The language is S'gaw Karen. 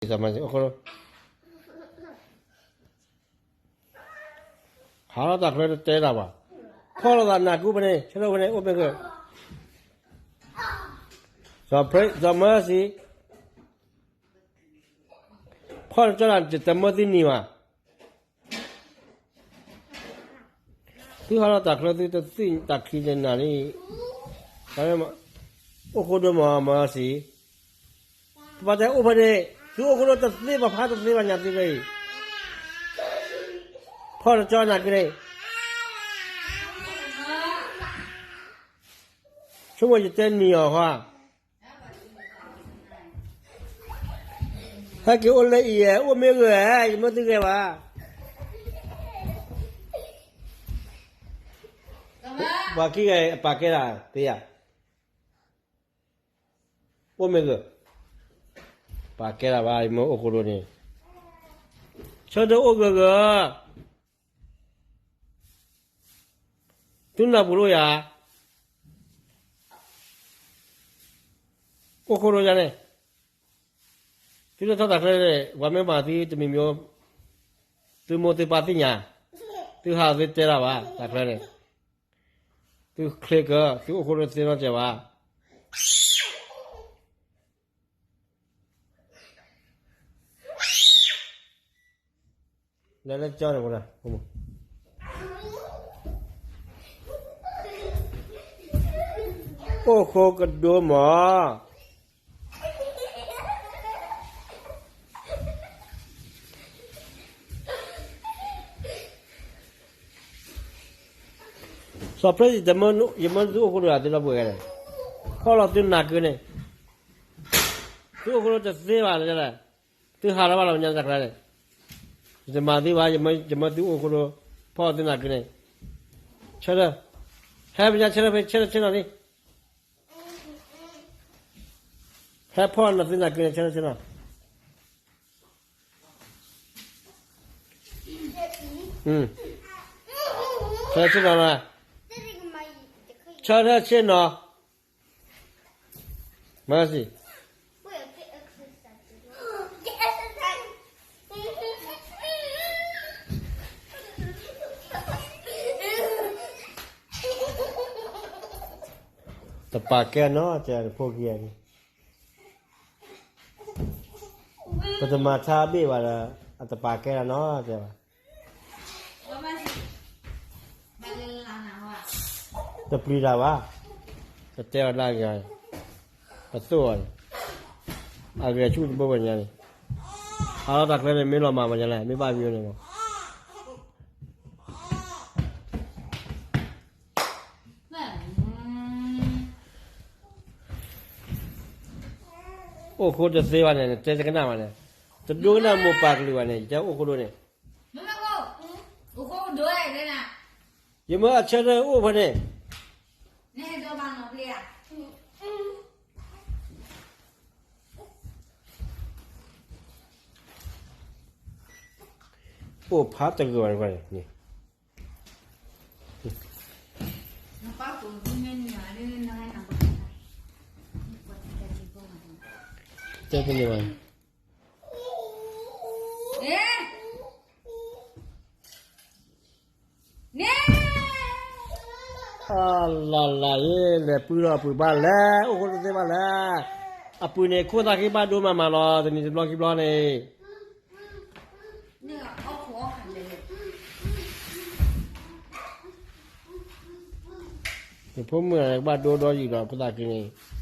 စီၤမၤစံ အိၣ်ခိၣ်ဒိၣ်, ဟးထီၣ်တၢ်ချၢတတဲတၢ်ဘၣ်, ဖီၣ်လိာ်သးနၢ်ကုဖဲန့ၣ် ဆၢထၢၣ်ဖဲန့ၣ် အိၣ်မ့ၢ်ဂ့ၤ, စီၤမၤစံ ဖီၣ်တကၠီနၤ တမၢသုနံၤဘၣ်. သုဟးထီၣ်တၢ်ချၢသုတသ့ၣ်ညါတၢ်ခံးန့ၣ်နၤလံ, အိၣ်ခိၣ်ဒိၣ်မး မၤစံ, ပပၢ်တဲအိၣ်ဖဲန့ၣ် သုအိၣ်ခိၣ်ဒိၣ်တသ့ဘၣ် ဖးတသ့ဘၣ်ညါသုဖဲအံၤ, ဖီၣ်တကၠီနၤက့န့ၣ်, ဆိကမိၣ်ယတဲနံၤအီၤဃီ ဟဲက့ၤအိၣ်လၢအံၤ အိၣ်မ့ၢ်ဂ့ၤ ယမၢသုဂ့ၤဘၣ်. ပှၤခံဂၤအံၤ အပာ်ကဲတၢ်သ့ဧါ, အိၣ်မ့ၢ်ဂ့ၤ, ပာ်ကဲတၢ်ဘၣ် ယမၢအိၣ်ခိၣ်ဒိၣ်န့ၣ်, ဆၢထၢၣ်အိၣ်ဂ့ၤဂ့ၤ သုနၢ်ပူၤလိာ်ယၤ, အိၣ်ခိၣ်ဒိၣ်ယၤန့ၣ်, သုတထီၣ်တၢ်ချၢန့ၣ် ပှၤမ့ၢ်မၤသုတမံၤမံၤ, သုမိၢ်သုပၢ်သ့ၣ်ညါ, သုဟးသုတဲတၢ်ဘၣ် တၢ်ချၢန့ၣ်, သုချ့ကၢ သုအိၣ်ခိၣ်ဒိၣ်တသ့နီတစဲးဘၣ်. လဲၤလၢကၠီန့ၣ်, အိၣ်ခိၣ်ကဒိၣ်မး. စီၤဖျဲၣ် ယမၢသုအိၣ်ခိၣ်ဒိၣ်ယၤသ့လီၤပှဲၤဂၤန့ၣ်, ဖီၣ်လီၤသုနၢ်ကုန့ၣ်, သုအိၣ်ခိၣ်ဒိၣ်တသ့ဘၣ်လၢ, သုဟးထီၣ်ဘၣ်လီၤညါတၢ်ချၢန့ၣ်, ယတမၤသုဘၣ်, ယမၢသုအိၣ်ခိၣ်ဒိၣ်, ဖီၣ်သုနၢ်ကုန့ၣ်, ဆၢထၢၣ်, ဟဲပညါဆၢထၢၣ်ဖဲ ဆၢထၢၣ်ဆ့ၣ်နီၤလံ, ဟဲဖီၣ်နသုနၢ်ကုန့ၣ် ဆၢထၢၣ်ဆ့ၣ်နီၤ. ဆၢထၢၣ်ဆ့ၣ်နီၤ, ဆၢထၢၣ်ဆ့ၣ်နီၤ, မၤစံ, တပာ်ကဲနီၤ တဲ ဖိခံဂၤန့ၣ်, ပတမၤထါအဘ့ၣ်ဘၣ်ဒီး အတပာ်ကဲတၢ်နီၤ တဲဘၣ်, တပျံၤတၢ်ဘၣ်, ပတဲအီၤဒၣ်ဂ့ၤ, ပသိၣ်အီၤန့ၣ်, အဂဲၤဆူၣ်တဘိဝဲညါန့ၣ်, ဟးလီၤတၢ်ချၢန့ၣ် မ့ၢ်လီၤမၢ်မးညါလဲၣ် မ့ၢ်ဘၣ်ဝံၤန့ၣ်မး အိၣ်ခိၣ်တသ့ဘၣ်န့ၣ် နတဲတကနၣ်ဘၣ်န့ၣ်, တဒိကနၣ်မိၢ်ပၢ်ကလုၢ်ဘၣ်န့ၣ် ယတဲအိၣ်ခိၣ်ဒိၣ်န့ၣ်, ယမၢအဆၢထၢၣ်အိၣ်ဖဲန့ၣ် အိၣ်ဖးတဂ့ၤဘၣ်န့ၣ်, တဲတန့ၢ်ဘၣ်, အလီၤလီၤယ့ၣ် လဲၤပုၢ်ထီၣ်အပုၢ်ဘၣ်လဲၣ် အိၣ်ခိၣ်တသ့ဘၣ်လဲၣ်, အပုၢ်န့ၣ် ခိၣ်သၣ်က့ဘၣ်ဒိမးမးလီၤ တနံၤတဘျီခံဘျီန့ၣ်, ယဖိမုၣ်ကဘၣ်ဒိဒီးယံာ်ဒီး ခိၣ်သၣ်က့န့ၣ်